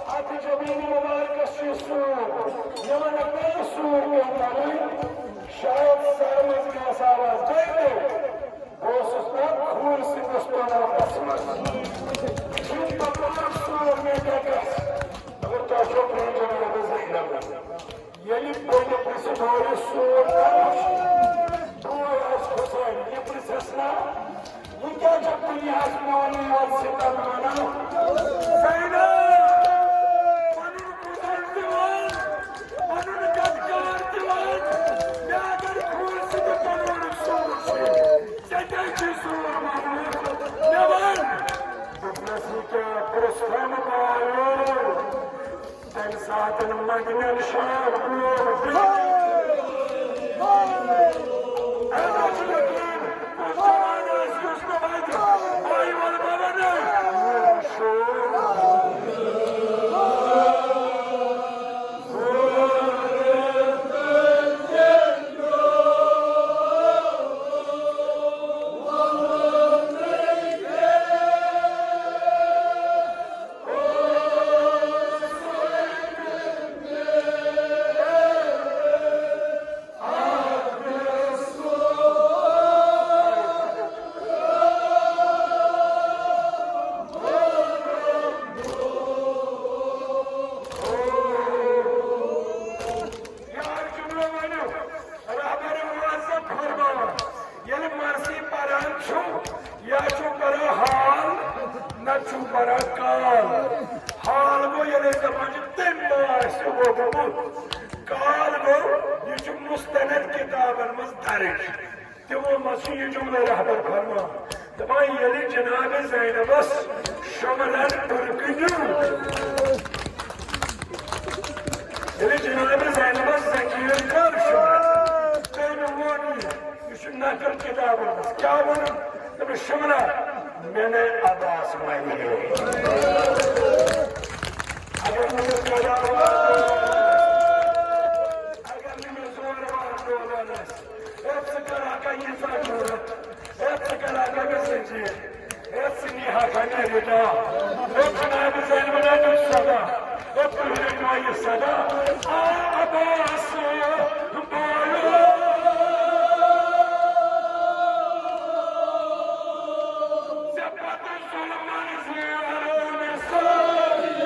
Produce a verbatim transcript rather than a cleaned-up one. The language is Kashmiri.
اتھ جبین مبارکس چھُ سوٗر، یِمن نہٕ کانٛہہ سوٗر پیوٚو کرُن، شاید سرٕ منٛز کانٛہہ آواز گٔے تہِ۔ بہٕ اوسُس نا کھوٗرۍ سٕنٛدِس تنوٗرس منٛز۔ یِم پکان سوٗر مےٚ ڈیکس، مگر تۄہہِ چھو پرٛٲنۍ جناب زینب۔ ییٚلہِ بٔلۍ پرٛژھِ دورِ سوٗر کَرُن، بوے آسہِ حُسین، یہِ پرٛژھٮ۪س نا، یہِ کیٛاہ چھےٚ دُنیاہَس میون یور ستم وَنان؟ زینب، پَنُن بُزرگ تہِ وَن، پَنُن گَدکار تہِ وَن، مےٚ اگر کھوٗژِ تہٕ پَنُن سوٗر چھُ، ژےٚ کیٛازِ چھُے سوٗر مانُن؟ مےٚ وَن۔ دوٚپنَس، یہِ کیٛاہ پرٛژھان بایو؟ تَمہِ ساتہٕ منٛگنٮ۪ن شاہ گوٚو۔ اے رجل دین، کُس جوان آسہِ یُس نہٕ وَنہِ، بھائی وَل بَوَنے۔ یار جملہٕ ؤنِو، رہبر معظم فرماوان، ییٚلہِ مرثی پران چھُو، یا چھُو پران حال، نتہٕ چھُو پران قال۔ حال گوٚو، ییٚلہِ أسۍ دپان چھِ، تٔمۍ ما آسہِ ووٚنمُت۔ قال گوٚو، یہِ چھُ مستند کتابن منٛز درج۔ تِمو منٛز چھُ یہِ جملہٕ رہبر فرمان، دپان، ییٚلہِ جناب زینبس شملن پھرکہٕ نیوٗ، ییٚلہِ جناب زینبس زنجیر کٔر شملن، تٔمۍ ووٚن یہِ، یہِ چھُ نقل کتابن منٛز۔ کیٛاہ ووٚنُن؟ دوٚپُن، شملہ، میں نے عباس ماری ہے۔ اگر نہٕ مےٚ پیداوار، اگر نہٕ مےٚ زورٕ وار ڈولان آسہِ، ہے، ژٕ کَرٕ ہا کانٛہہ ییٖژاہ جُرت؟ ہے، ژٕ کَرٕ ہا کانٛہہ مےٚ سۭتۍ یہِ؟ ہے، ژٕ نی ہا کانٛہہ مےٚ رِدا؟ ہے، جناب زینبَن ہا دیُت صدا۔ ہے، تُہۍ رٔٹوا یہِ صدا؟ آ، عباس، بولو۔ ژےٚ پَتہٕ ظُلمَن زیٖر مےٚ سٲری۔